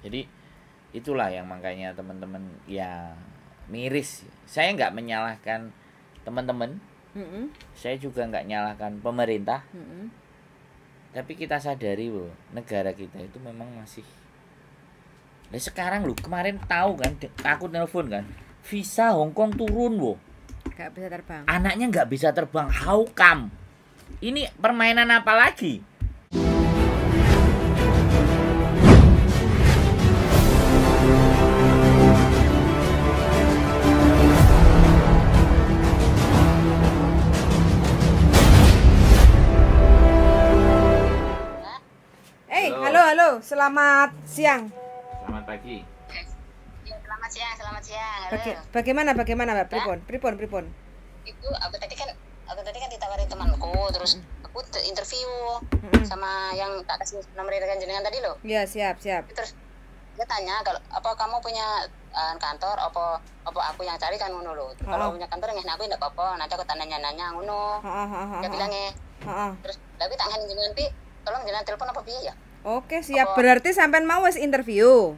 Jadi itulah yang makanya teman-teman ya miris. Saya nggak menyalahkan teman-teman. Saya juga nggak nyalahkan pemerintah. Tapi kita sadari loh, negara kita itu memang masih. Nah, sekarang loh, kemarin tahu kan, aku nelpon kan, visa Hong Kong turun loh. Nggak bisa terbang. Anaknya nggak bisa terbang. How come? Ini permainan apa lagi? Hey, halo, halo, selamat siang. Selamat pagi. Ya, selamat siang, selamat siang. Halo. Bagaimana, bagaimana, Mbak? Pripun, pripun, pripun. Itu aku tadi kan ditawarin temanku, terus aku interview sama yang tak kasih nomor rekan jenengan tadi loh. Iya, siap, siap. Terus dia tanya kalau apa kamu punya kantor, apa aku yang cari kan ngono loh. Kalau punya kantor nggih aku enggak apa-apa, nanti aku tanya-nanya ngono. Dia bilangnya. Terus tapi tak jenengan pi, tolong jenengan telepon apa piye ya? Oke, siap. Apa? Berarti sampean mau wis interview.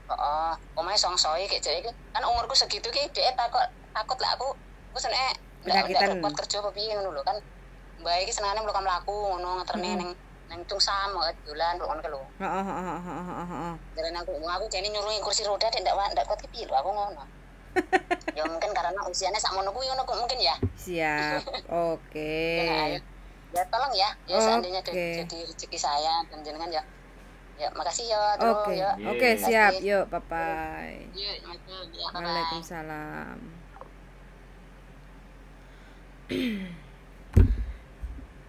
Heeh, omahe songsoi kayak jadi kan umurku segitu ki dhek takut lah aku senenge ndak repot kerja apa piye ngono lho kan. Mbak iki senengane mlaku-mlaku ngono ngeterne ning Tungsam dolan ngono lho. Heeh, heeh, heeh, heeh. Jarene aku jane nyuruhi kursi roda dek ndak kuat ki piye lho aku ngono. Ya mungkin karena usianya sakmono kuwi ngono mungkin ya. Siap. Oke. Ya, ya tolong ya, ya seandainya jadi rezeki saya dan jenengan ya. Ya makasih ya. Oke. Ya. Oke, siap. Yuk, bye bye. Yuk, ya, bye. Waalaikumsalam.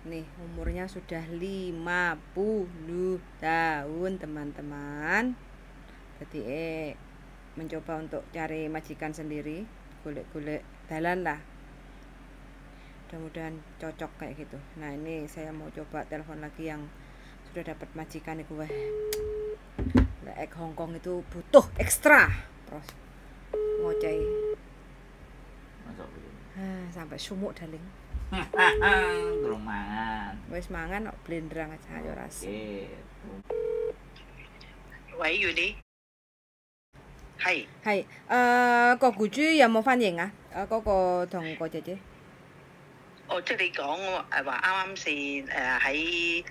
Nih, umurnya sudah 50 tahun, teman-teman. Jadi mencoba untuk cari majikan sendiri, golek-golek dalan lah. Mudah-mudahan cocok kayak gitu. Nah, ini saya mau coba telepon lagi yang sudah dapat majikan nih gue. Lek Hong Kong itu butuh ekstra. Terus ngoceh. Sampai sumuk daling. Durung mangan. Wis mangan kok blendrang aja yo ras. 喂，月你係係個僱主有冇翻應啊？嗰個同個姐姐。哦，即係你講誒話啱啱先喺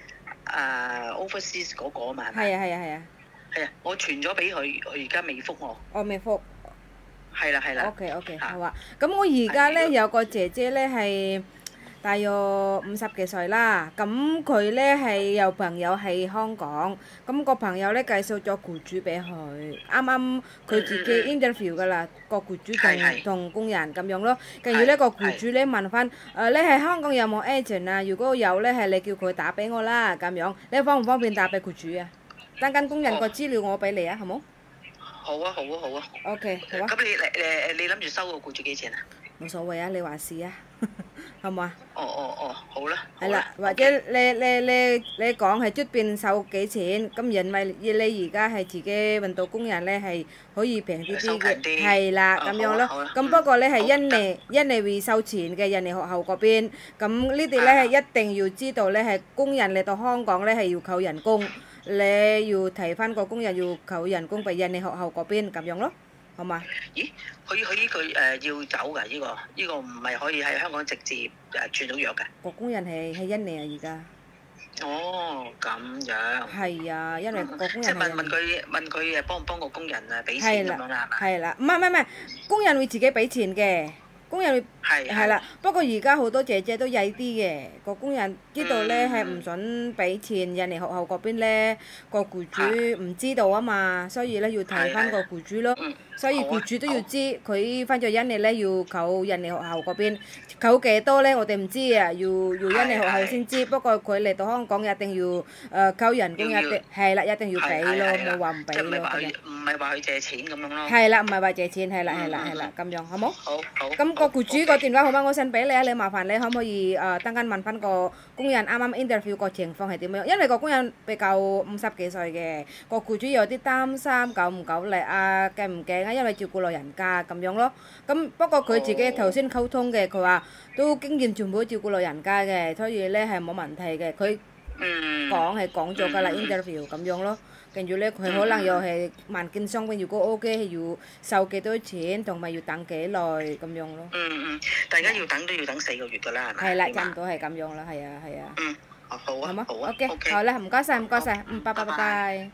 overseas 嗰個嘛？係啊係啊係啊。係啊，我傳咗俾佢，佢而家未覆我。我未覆。係啦係啦。OK OK，好啊。咁我而家咧有個姐姐咧係大約50幾歲啦，咁佢咧係有朋友喺香港，咁個朋友咧介紹咗僱主俾佢，啱啱佢自己 interview 噶啦，個僱主同工人咁樣咯，跟住咧個僱主咧問翻，你喺香港有冇 agent 啊？如果有咧係你叫佢打俾我啦，咁樣，你方唔方便打俾僱主啊？等緊工人個資料我俾你啊，好冇？好啊好啊好啊。OK，好啊。咁你諗住收個僱主幾錢啊？冇所謂啊，你話事啊，好唔好啊？哦哦哦，好啦。係啦，或者你講係出邊收幾錢，咁因為你而家係自己揾到工人咧，係可以平啲啲嘅，係啦咁樣咯。咁不過咧係印尼會收錢嘅，印尼學校嗰邊，咁呢啲咧係一定要知道咧係工人嚟到香港咧係要扣人工，你要提翻個工人要扣人工俾印尼學校嗰邊咁樣咯。好嘛？咦，佢呢個要走㗎？呢個唔係可以喺香港直接轉到約㗎？個工人係喺印尼啊，而家。哦，咁樣。係啊，因為個工人。即係問佢幫唔幫個工人啊俾錢咁樣啦，係嘛？係啦，唔係，工人會自己俾錢嘅。工人會係啦，不過而家好多姐姐都曳啲嘅，個工人知道咧係唔准俾錢，印尼學校嗰邊咧個僱主唔知道啊嘛，所以咧要睇翻個僱主咯。所以僱主都要知，佢翻咗印尼咧要扣印尼學校嗰邊扣幾多咧，我哋唔知啊，要印尼學校先知。不過佢嚟到香港一定要扣人工，一定係啦，一定要俾咯，冇話唔俾咯。唔係話佢借錢咁樣咯。係啦，唔係話借錢，係啦係啦係啦，咁樣好冇？好好。咁個僱主個電話號碼我 send 俾你啊，你麻煩你可唔可以等間問翻個工人啱啱 interview 個情況係點樣？因為個工人比較50幾歲嘅，個僱主有啲擔心夠唔夠力啊，驚唔驚啊？因為照顧老人家咁樣咯。咁不過佢自己頭先溝通嘅，佢話都經驗全部照顧老人家嘅，所以咧係冇問題嘅。佢講係講咗㗎啦，interview 咁樣咯。跟住咧，佢可能又係文件上邊如果 OK 係要收幾多錢，同埋要等幾耐咁樣咯。大家要等都要等4個月㗎啦，係咪？係啦，差唔多係咁樣啦，係啊，係啊。好啊，好好啊，OK，好啦，唔該晒，唔該晒，拜拜拜拜。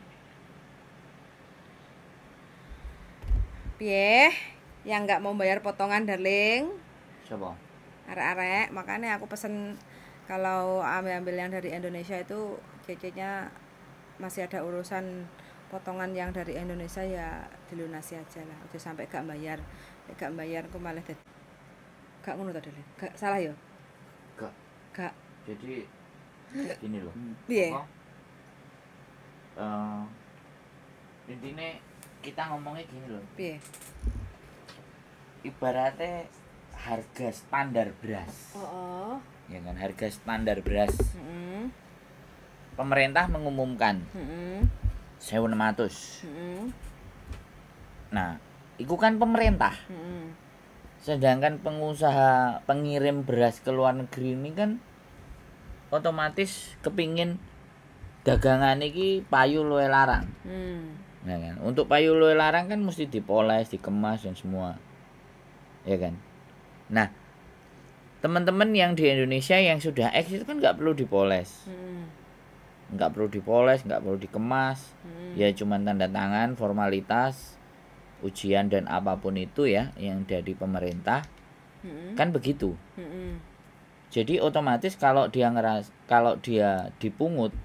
Piye, yang nggak mau bayar potongan, darling? Siapa? Arek-arek, makanya aku pesen kalau ambil-ambil yang dari Indonesia itu cecenya masih ada urusan potongan yang dari Indonesia ya dilunasi aja lah, udah sampai gak bayar, gak bayar aku malah gak ngono tadi, gak salah ya? Gak. Gak. Jadi gini loh. Piye? Intinya kita ngomongnya gini loh. Piye? Ibaratnya harga standar beras. Oh. Ya kan, harga standar beras. Pemerintah mengumumkan 1.600. Nah, itu kan pemerintah. Sedangkan pengusaha pengirim beras ke luar negeri ini kan otomatis kepingin dagangan iki payu luwih larang. Ya kan? Untuk payu luwih larang kan mesti dipoles, dikemas dan semua. Ya kan? Nah, teman-teman yang di Indonesia yang sudah eks itu kan nggak perlu dipoles. Nggak perlu dipoles, nggak perlu dikemas. Ya cuman tanda tangan, formalitas, ujian dan apapun itu ya yang dari pemerintah. Kan begitu. Jadi otomatis kalau dia kalau dia dipungut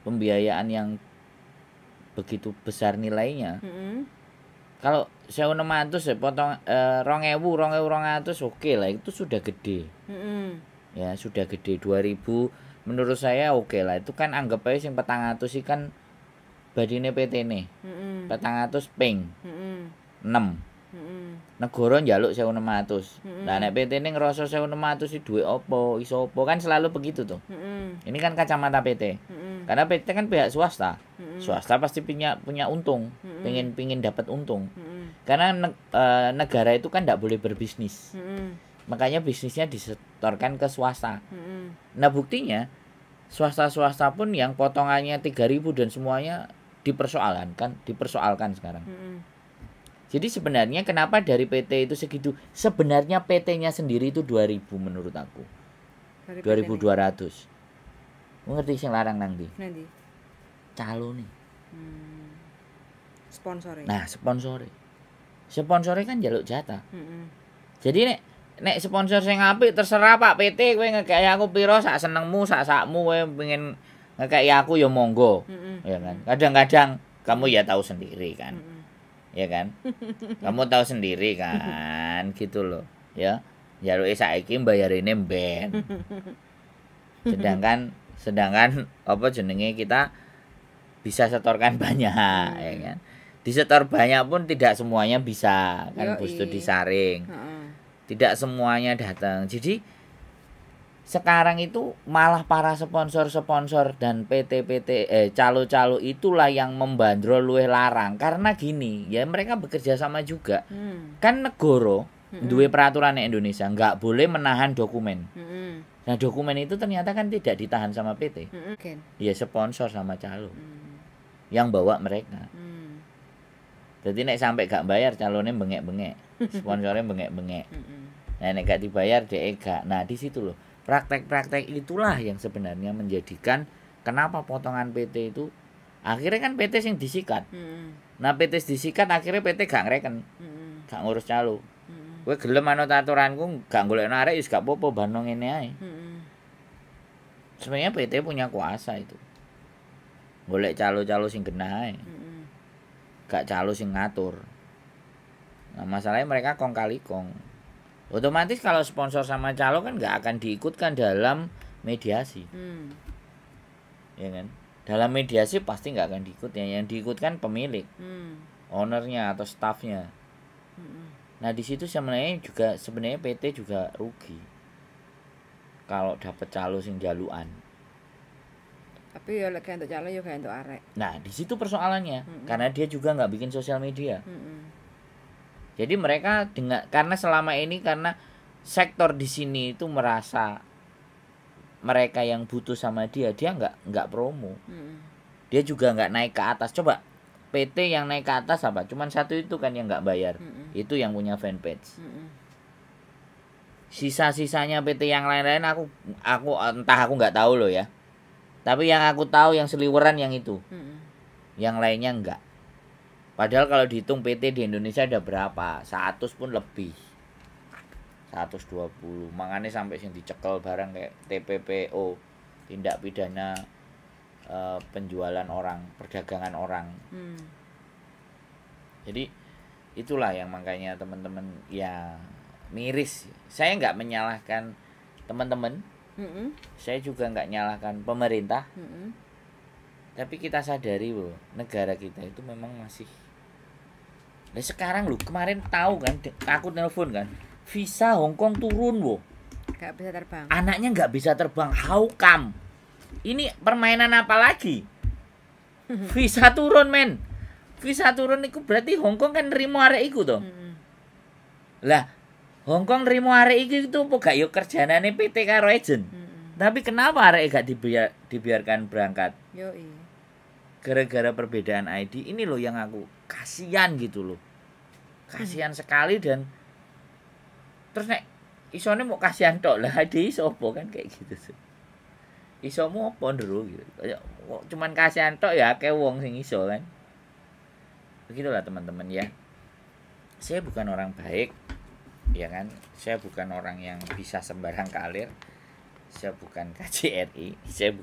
pembiayaan yang begitu besar nilainya. Kalau 1.600 ya potong 2.200 oke lah, itu sudah gede. Ya, sudah gede 2.000 menurut saya oke lah. Itu kan anggap aja sing 400 sih kan badine PT-ne. 400 ping 6. Negara njaluk 1.600. Lah nek PT-ne ngerasa 1.600 iki dhuwit apa, iso apa, kan selalu begitu tuh. Ini kan kacamata PT. Karena PT kan pihak swasta. Swasta pasti punya untung, pingin dapat untung. Karena negara itu kan tidak boleh berbisnis. Makanya bisnisnya disetorkan ke swasta. Nah, buktinya swasta-swasta pun yang potongannya 3.000 dan semuanya dipersoalkan sekarang. Jadi sebenarnya kenapa dari PT itu segitu? Sebenarnya PT-nya sendiri itu 2.000 menurut aku. 2.200. Ngerti sing larang nang ndi? Nanti. Calo nih. Sponsore. Nah, sponsore. Sponsore kan njaluk jatah. Jadi nek sponsor sing apik terserah Pak PT kowe ngekeki aku piro sak senengmu, sak-sakmu kowe pengen ngekeki aku ya monggo. Ya kan? Kadang-kadang kamu ya tahu sendiri kan. Ya kan? Kamu tahu sendiri kan gitu loh, ya. Njaluke saiki mbayarine mben. Sedangkan apa jenenge kita bisa setorkan banyak, ya kan? Disetor banyak pun tidak semuanya bisa, kan butuh disaring. Tidak semuanya datang. Jadi sekarang itu malah para sponsor-sponsor dan PT-PT calo-calo itulah yang membandrol luwih larang. Karena gini, ya mereka bekerja sama juga. Kan negara duwe peraturan Indonesia nggak boleh menahan dokumen. Nah, dokumen itu ternyata kan tidak ditahan sama PT. Ya sponsor sama calo. Yang bawa mereka. Jadi nek sampai gak bayar calonnya bengek-bengek, sponsornya bengek-bengek. Nah, nek gak dibayar dhek gak. Nah, di situ loh. Praktek-praktek itulah yang sebenarnya menjadikan kenapa potongan PT itu akhirnya kan PT sing disikat. Nah, PT disikat akhirnya PT gak ngreken. Gak ngurus calo. Kowe gelem manut aturanku gak golekno arek wis gak apa-apa bano ngene ae. Sebenarnya PT punya kuasa itu. Golek calo-calo sing genah ae. Gak calo sing ngatur. Nah, masalahnya mereka kong kali kong. Otomatis kalau sponsor sama calo kan gak akan diikutkan dalam mediasi. Ya kan? Dalam mediasi pasti gak akan diikut. Yang diikutkan pemilik, ownernya atau staffnya. Nah, di situ sebenarnya PT juga rugi kalau dapet calo sing jaluan. Tapi ya lek entuk calo ya gak entuk arek. Nah, di situ persoalannya. Karena dia juga nggak bikin sosial media. Jadi mereka dengan karena selama ini karena sektor di sini itu merasa mereka yang butuh sama dia, dia nggak promo. Dia juga nggak naik ke atas. Coba PT yang naik ke atas apa? Cuman satu itu kan yang nggak bayar. Itu yang punya fanpage. Sisa-sisanya PT yang lain-lain aku entah, aku nggak tahu loh ya. Tapi yang aku tahu yang seliweran yang itu. Yang lainnya enggak. Padahal kalau dihitung PT di Indonesia ada berapa? 100 pun lebih. 120. Makanya sampai sing dicekel barang kayak TPPO, tindak pidana penjualan orang, perdagangan orang. Jadi itulah yang makanya teman-teman ya miris. Saya nggak menyalahkan teman-teman. Saya juga nggak nyalahkan pemerintah. Tapi kita sadari bahwa negara kita itu memang masih. Nah sekarang lu kemarin tahu kan, aku nelpon kan, visa Hong Kong turun wo. Nggak bisa terbang. Anaknya nggak bisa terbang. How come? Ini permainan apa lagi? Visa turun men. Visa turun itu berarti Hong Kong kan nerimo arek iku toh. Lah Hong Kong nerimo arek iki itu apa gak yo kerjanane PT karo agent. Tapi kenapa arek gak dibiarkan berangkat? Yoi. Gara-gara perbedaan ID ini loh yang aku kasihan gitu loh. Kasihan sekali. Dan terus nek isone mau kasihan tok lah ID iso apa kan kayak gitu sih. Isomu apa ndro gitu. Cuman kasihan tok ya akeh wong sing iso kan. Begitulah teman-teman ya. Saya bukan orang baik, ya kan? Saya bukan orang yang bisa sembarang kalir. Saya bukan KJRI, saya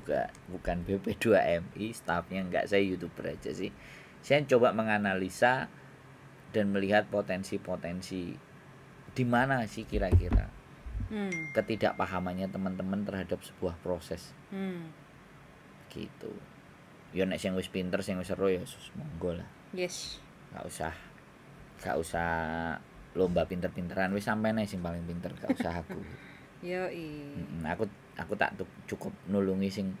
bukan BP2MI, staffnya enggak, saya YouTuber aja sih. Saya coba menganalisa dan melihat potensi-potensi di mana sih kira-kira ketidakpahamannya teman-teman terhadap sebuah proses. Gitu. Ya nek sing wis pinter, sing wis seru ya monggo lah. Yes. Gak usah lomba pinter-pinteran, wis sampean ae sing paling pinter, gak usah aku. Yoi. Aku tak cukup nulungi sing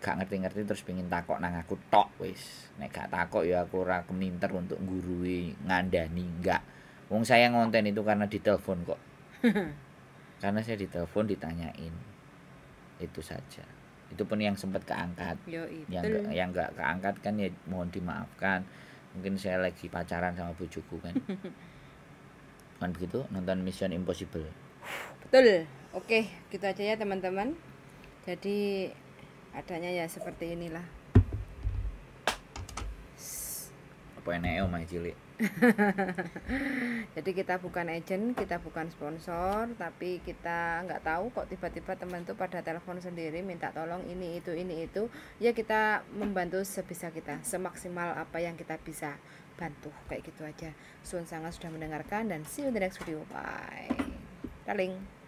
gak ngerti-ngerti terus pengin takok nang aku tok wis. Nek gak takok ya aku ora keminter untuk nggurui, ngandani, enggak. Wong saya ngonten itu karena ditelepon kok. Karena saya ditelepon ditanyain. Itu saja. Itu pun yang sempat keangkat. Yoi, yang enggak keangkat kan ya mohon dimaafkan. Mungkin saya lagi pacaran sama bojoku kan. Kan begitu nonton Mission Impossible. Betul. Oke, gitu aja ya teman-teman. Jadi adanya ya seperti inilah. Apa enake omahe cilik. Jadi kita bukan agent, kita bukan sponsor, tapi kita nggak tahu kok tiba-tiba teman tuh pada telepon sendiri minta tolong ini itu ini itu. Ya kita membantu sebisa kita, semaksimal apa yang kita bisa bantu, kayak gitu aja. Suwun sangat sudah mendengarkan dan see you in the next video. Bye. Darling.